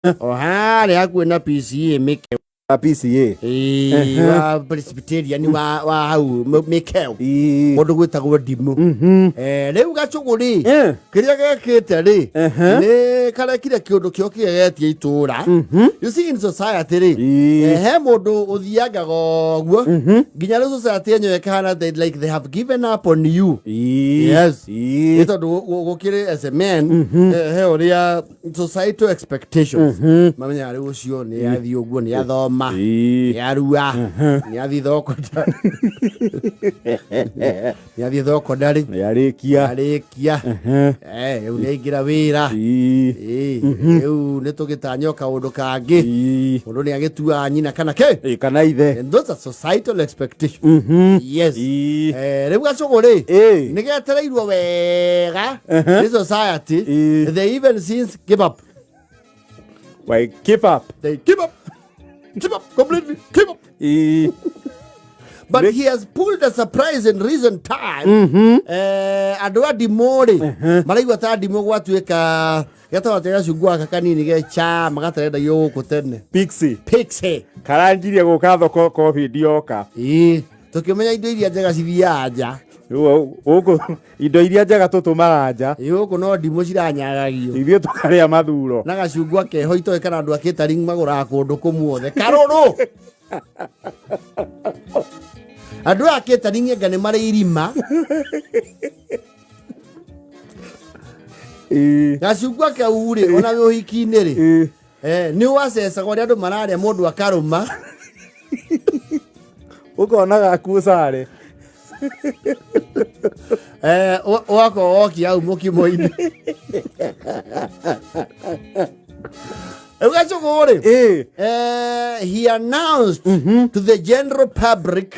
O harĩa hakuhĩ na PCA Mĩkeũ. A PCA. Ĩĩ, wa Presbyterian wa hau Mĩkeũ. Kũndũ gwĩtagwo Ndimũ. Rĩu gacũgũ rĩ, kĩrĩa gekĩte rĩ, nĩ karekire kĩũndũ kĩo kĩgegetie itũra. You see, in society rĩ, he mũndũ ũthiangaga ũguo nginya rĩu society yenyewe ĩkahana like they have given up on you. Yes. Nĩ tondũ gũkĩrĩ as a man, he ũrĩa societal expectations mamenyaga rĩu ũcio nĩ athiĩ ũguo, nĩ athoma, nĩ arua, nĩ athiĩ thoko, nĩ athiĩ thoko ndarĩ nĩ arĩkia. Arĩkia. Rĩu nĩ aingĩra wĩra. Rĩu nĩ tũgĩtanya o kaũndũ kangĩ. Mũndũ nĩ agĩtuaga nyina kana kĩ. Kana ithe. And those are societal expectations, yes. Rĩu gacũgũ rĩ, nĩ getereirwo wega nĩ society. They even since give up. Why give up? They give up, give up completely, give up. But he has pulled a surprise in recent time. Andũ a ndimũ rĩ, maraigua ta ndimũ gwatuĩka gatagatĩ gacungwa gaka kanini ge chama gatarendagio gũkũ tene. Pixie. Pixie. Karangirie gũka thoko covid yoka. Ĩĩ, tũkĩmenya indo iria njega cithiaga nja. Rĩu gũkũ indo iria njega tũtũmaga nja. Ĩĩ, gũkũ no ndimũ ciranyagagio. Ithuĩ tũkarĩa mathuro. Na gacungwa keho itoĩ kana andũ a catering magũraga kũndũ kũmuothe karũrũ. Andũ aya catering anga nĩ marĩ irima. Gacungwa kau rĩ, ona wĩ ũhiki-inĩ rĩ, nĩ wacecaga ũrĩa andũ mararĩa, mũndũ akarũma. Ũkona gakuo sare. Ũgakorwo wokia hau mũkimo-inĩ. Rĩu gacũgũ rĩ, he announced to the general public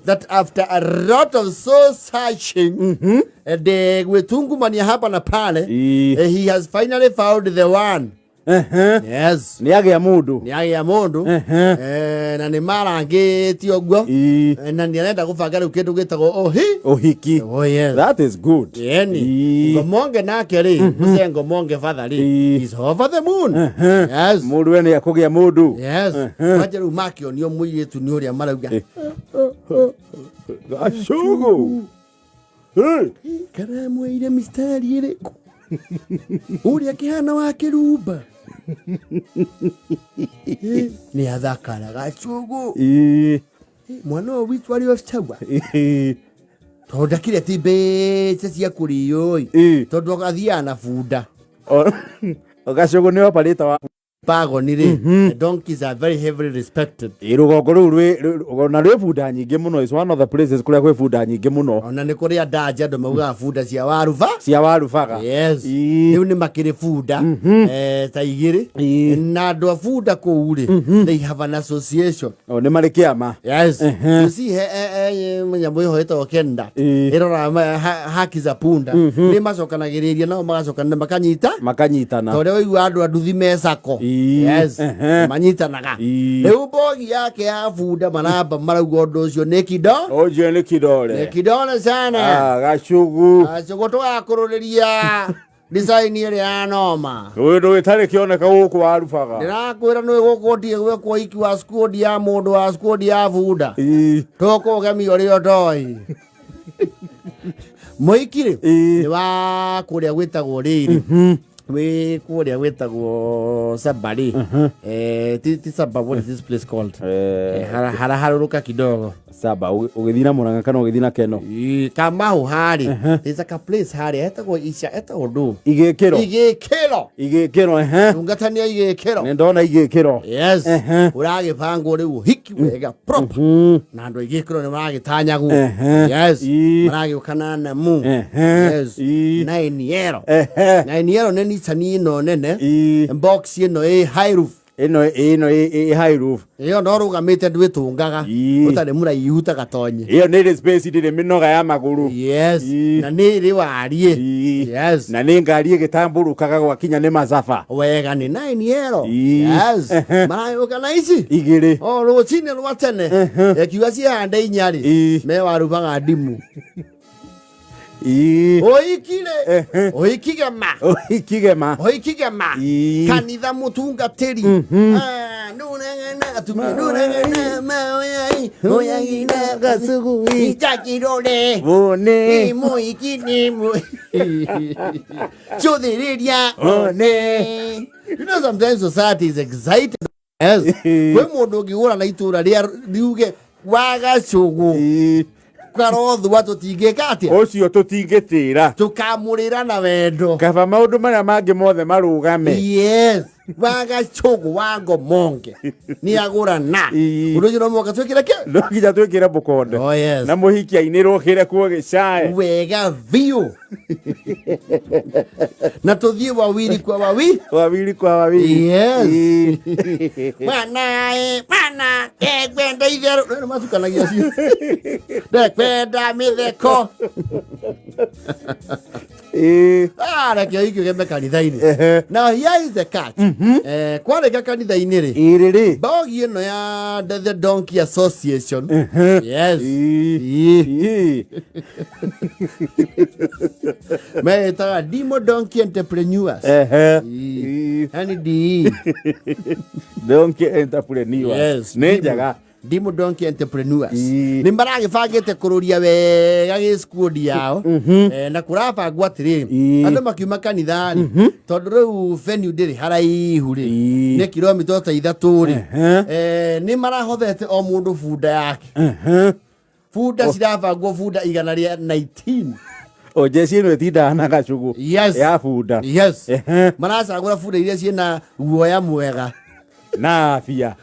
that after a lot of soul searching and gwĩtungumania hapa na pale, he has finally found the one. Yes. Nĩ agĩa mũndũ. Nĩ agĩa mũndũ. Na nĩ marangĩtie ũguo. Na nĩ arenda gũbanga rĩu kĩndũ gĩtagwo ũhi Ũhiki. Oh yes. That is good. Yeni. Ngomonge nake rĩ, mũce Ngomonge father rĩ, is over the moon. Yes. Mũndũ we nĩ akũgĩa mũndũ. Yes. Kwanja rĩu makĩonio mũirĩtu nĩ ũrĩa marauga. Gacũgũ. Hey. Karamwĩire mistari ĩrĩkũ? Ũrĩa kĩhana wa kĩrumba. Nĩ athakara gacũgũ. Mwana ũyũ witũ arĩ o sawa. Tondũ ndakĩrĩ ti mbeca cia kũrĩo ĩ. Tondũ athiaga na bunda. Gacũgũ nĩ operator wa Pagoni rĩ, the donkeys are very heavily respected. Ĩ, rũgongo rũu ona rwĩ bunda nyingĩ mũno, is one of the places kũrĩa kwĩ bunda nyingĩ mũno. Ona nĩ kũrĩ andanja andũ maugaga bunda cia waruba. Cia warubaga. Yes. Rĩu nĩ makĩrĩ bunda ta igĩrĩ. Na andũ a bunda kũu rĩ, they have an association. O, nĩ marĩ kĩama. Yes. You see, he nyamũ ĩho ĩtagwo kenda. Ĩroraga haki za punda. Nĩ macokanagĩrĩria nao magacokana makanyita. Makanyitana. Ta ũrĩa ũigua andũ a nduthi me sako. Yes. Manyitanaga. Rĩu mbogi yake ya bunda maramba marauga ũndũ ũcio nĩ kido. Ũcio nĩ kidole. Nĩ kidole sana. Ah, gacugu. Gacugu tũgakũrũrĩria design ĩrĩa ya noma. Ũndũ ĩtarĩ kĩoneka gũkũ warubaga. Ndĩrakwĩra nĩ gũkũ ndirĩ gwĩkwo iki wa squad ya mũndũ wa squad ya bunda. Tũkũgemia ũrĩa ũtoĩ. Mũhiki rĩ, nĩ wa kũrĩa gwĩtagwo rĩrĩ, wĩ kũrĩa gwĩtagwo Saba rĩ. Ti Saba, what is this place called? Haraharũrũka kidogo. Saba ũgĩthiĩ na Mũrang'a kana ũgĩthiĩ na Keno? Ĩĩ, Kamau harĩ. There's like a place harĩa etagwo Ica, etagwo ndũ? Igĩkĩro. Igĩkĩro. Igĩkĩro, ehe. Ndungata nĩ igĩkĩro. Nĩ ndona igĩkĩro. Yes. Ũragĩbangwo rĩu ũhiki wega proper. Na andũ a igĩkĩro nĩ maragĩtanyagwo. Yes. Maragĩũka na namu. Yes. Na eniero. Na eniero nĩ Nissan ĩno nene. Box ĩno ĩ high roof. Ĩno ĩ high roof. Ĩyo no rũgamĩte ndwĩtũngaga. Ũtarĩ mũraihu ta gatonye. Ĩyo nĩ ĩrĩ space, ndĩrĩ mĩnoga ya magũrũ. Yes. Na nĩ ĩrĩ wariĩ. Yes. Na nĩ ngari ĩgĩtambũrũkaga gwakinya nĩ macaba. Wega nĩ nine ero. Yes. Maragĩũka na ici igĩrĩ. O rũcinĩ rwa tene. Ekiuga cihande inya rĩ. Me warubaga ndimu. Ii. Ũhiki-rĩ, Ehe. ũhiki gema. Ũhiki gema. Ũhiki gema. Ii. Kanitha mũtungatĩri. Ah, nũreng'ena, atumia nũreng'ena, maoyai, oyagina, Gacugui. itakirore. Bone. Nĩ mũhiki, nĩ mũhiki. Cũthĩrĩria. One. You know sometimes society is excited. Yes. Kwĩ mũndũ ũngĩgũra na itũra rĩa riuge wagacũgũ Ii. karothua tũtingĩka atĩa Ũcio tũtingĩtĩra. tũkamũrĩra na wendo. Kaba maũndũ marĩa mangĩ mothe marũgame. Yes. Wagacũgũ wa ngomonge nĩ agũrana. Ii. Ũndũ ũcio no mũhaka twĩkĩre kĩ? No nginya twĩkĩre mũkonde. Oh, yes. Na mũhiki ainĩrwo kĩre kuo gĩcae. Wega biũ. Na tũthiĩ wawili kwa wawili. Wawili kwa wawili. Yes. Ii. Mwana ĩ, mwana ndekwenda itherũ. Rĩu nĩmacukanagia cio. Ndekwenda mĩtheko. Ii. Ah, reke ũhiki ũgeme kanitha-inĩ. Ehe. Now here is the catch. Eh, kwarĩka kanitha-inĩ rĩ, Ĩrĩ rĩ. mbogi ĩno ya The Donkey Association. Yes. Ii. Ii. Ii. Meĩtaga Dimo Donkey Entrepreneurs. Ehe. Ii. Ii. Yani DE. Donkey entrepreneur. Yes. Nĩ njega. Dimo Donkey Entrepreneurs. Ii. Nĩ maragĩbangĩte kũrũria wega gĩskuodi yao. Eh, na kũrabangwo atĩrĩrĩ Ii. andũ makiuma kanitha-rĩ tondũ rĩu venue ndĩrĩ haraihu rĩ Ii. nĩ kilomita ta ithatũ rĩ Ehe. eh, nĩ marahothete o mũndũ bunda yake. Ehe. Bunda cirabangwo bunda 119. O jeci ĩno ĩtindaga na gacũgũ. Yes. Ya bunda. Yes. Ehe. Maracagũra bunda iria ciĩna guoya mwega. Na afya.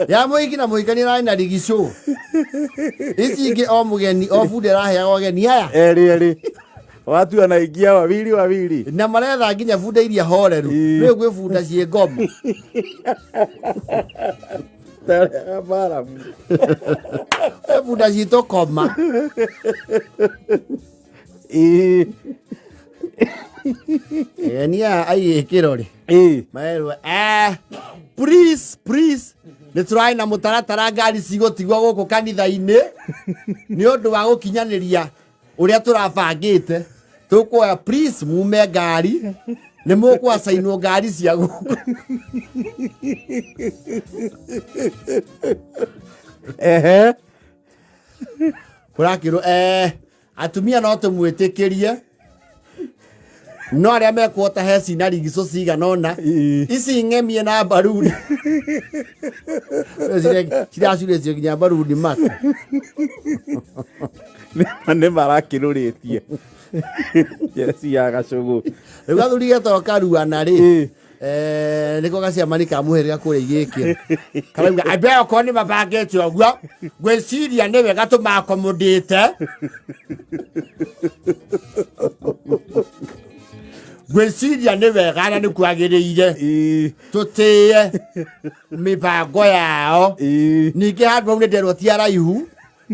Ya mũhiki na mũhikania ĩrarĩ na rigicũ. Ici ingĩ o mũgeni o bunda ĩraheagwo ageni aya. Erĩ erĩ. Watu wanaingia wawili wawili. Na maretha nginya bunda iria horeru. Ii. Rĩu gwĩ bunda ciĩ ngoma. Tarĩ Baramu. Gwĩ bunda citũ koma. Ii. Ageni aya aigĩkĩro rĩ. Ii. Maerwo eh, please please nĩ tũrarĩ na mũtaratara ngari cigũtigwo gũkũ kanitha-inĩ nĩ ũndũ wa gũkinyanĩria ũrĩa tũrabangĩte tũkuoya please mume ngari nĩ mũkwacainwo ngari cia gũkũ. Ehe. Kũrakĩrwo eh, atumia no tũmwĩtĩkĩrie no arĩa mekuota he cina rigicũ cigana ũna Ii. ici ng'emie na mbaruni ciracurĩtio nginya mbaruni mata. Nĩ marakĩrũrĩtie. Jeci ya gacũgũ. Rĩu gathuri getagwo karuana rĩ Ii. eh, nĩko gacemani ka mũhĩrĩga kũrĩa igĩkĩro karauga andũ aya okorwo nĩ mabangĩte ũguo ngwĩciria nĩ wega tũmakomodĩte ngwĩciria nĩ wega na nĩ kwagĩrĩire Ii. tũtĩe mĩbango yao. Ii. Ningĩ handũ hau nĩ nderwo ti araihu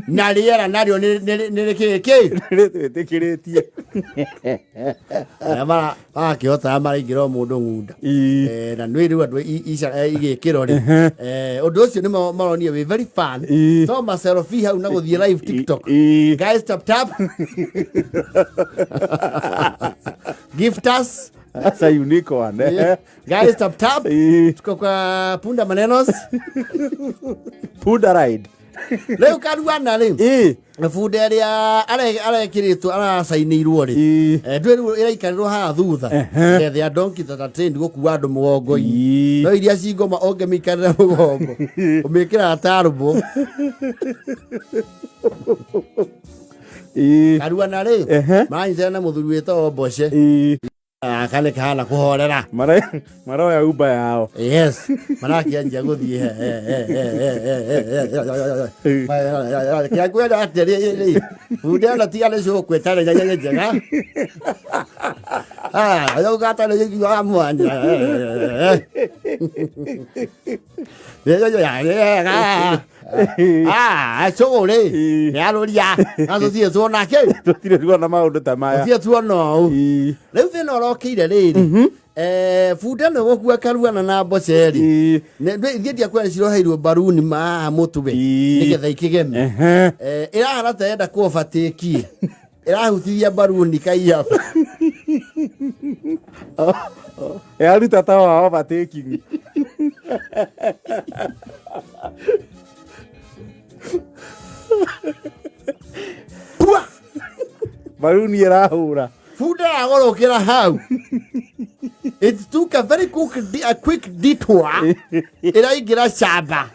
na rĩera narĩo nĩ rĩkĩ kĩ Rĩtwĩtĩkĩrĩtie. Arĩa marakĩhota maraingĩra o mũndũ ng'unda. Ii. Eh, na nĩ rĩu andũ igĩkĩro rĩ Eh, ũndũ ũcio nĩ maronire wĩ very fun. Ii. To maselfie hau na gũthiĩ live TikTok. Ii. Guys, tap tap, gift us. That's a unique one. Yeah. Guys, tap tap. Ii. Tuko kwa punda manenos. Punda ride. Rĩu karuana rĩ Ii. bunda ĩrĩa arekĩrĩtwo aracainĩirwo rĩ Ii. Eh, ndũĩ rĩu ĩraikarĩrwo haha thutha Ehe. the donkey that are trained gũkua andũ mũgongo-inĩ Ii. no iria ci ngoma ũngĩmĩikarĩra mũgongo ũmĩkĩraga tarũbũ. Ii. Karuana rĩ Ehe. maranyitana na mũthuri wĩtagwo Mboce. Ii. Aka nĩ kahana kũhorera. Maroya Uber yao. Yes, marakĩanjia gũthiĩ kĩakwenda atĩrĩrĩ bunda ĩno tiga nĩ cũkwĩta nĩ nyanya njega ũgata nĩ wa mwanya cũgũ rĩ nĩ arũria na tũtirĩ tuona kĩ Tũtirĩ tuona maũndũ ta maya. Tũtirĩ tuona ũũ. Ii. Rĩu thĩna ũrokĩire rĩrĩ. Bunda nĩ gũkua karuana na mboceri. Ithiĩ ndiakwĩra nĩ ciroheirwo mbaruni mahaha mũtwe nĩgetha ikĩgeme. Ĩrahana ta yenda kũ overtake, ĩrahutithia mbaruni kaiyaba. Yaruta ta wa overtaking. Pua! Baruni ĩrahũra. Bunda yagorokera hau, it took a very quick detour, ĩraingĩra camba.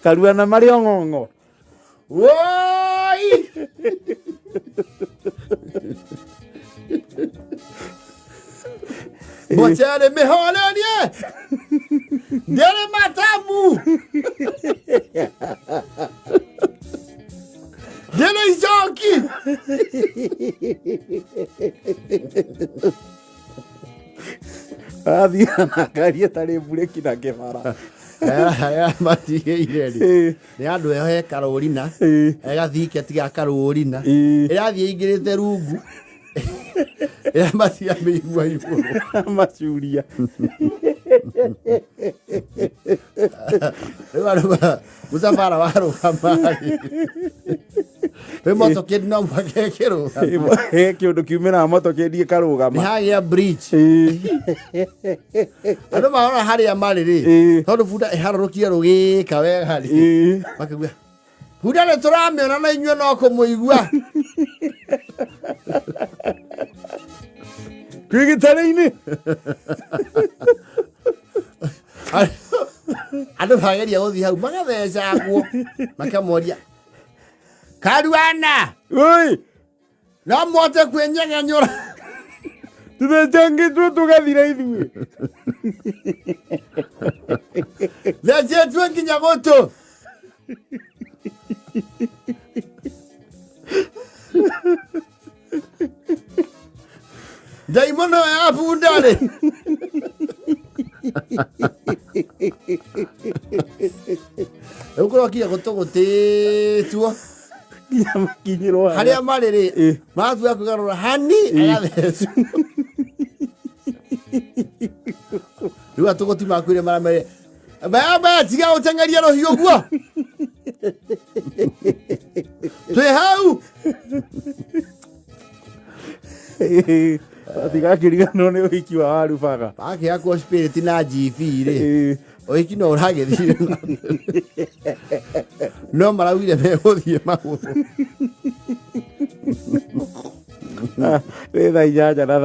Karuana marĩ ong'ong'o. Woi! Mocere mĩhorerie, ndĩrĩ matamu, ndĩrĩ icoki. Arathiĩ na ngari ĩtarĩ mburĩki na kĩbara. Arĩa matigĩire rĩ, nĩ andũ eho he karũrina, gathike ga karũrina, ĩrathiĩ ĩingĩrĩte rungu, ĩramatia mĩigua igũrũ. Macuria. Rĩu andũ mũcabara warũgama rĩ, rĩu motokĩndi no mũhaka ĩkĩrũgama. He kĩũndũ kiumĩraga motokĩndi nĩ ĩkarũgama. Hagĩa bridge, andũ marora harĩa marĩ rĩ, tondũ bunda ĩharũrũkie rũgĩka wega rĩ, makauga bunda nĩ tũramĩona na inyuĩ no kũmũigua. Kwĩ gĩtarĩ-inĩ. Andũ mageria gũthiĩ hau magathecangwo, makamoria, karuana, Oi! No mũhote kwĩnyegenyũra? Tũthecangĩtwo tũgathira ithuĩ. Thecetwo nginya gũtũ. Ndaimono ya bunda rĩ, rĩu kũrokinya gũtũ gũtĩtwo. Nginya makinyĩrwo harĩa marĩ rĩ, maratua kwĩgarũra hani, agathecwo. Rĩu atũgũti makuire maramere baya baya, tiga gũteng'eria rũhiũ guo, twĩ hau. Atigakĩriganĩrwo nĩ ũhiki wa Warubaga. Wakĩhakwo spirit na GV rĩ, ũhiki no ũragĩthiĩ na mbere. No maraugire megũthiĩ magũrũ. Nĩ thaa 8 na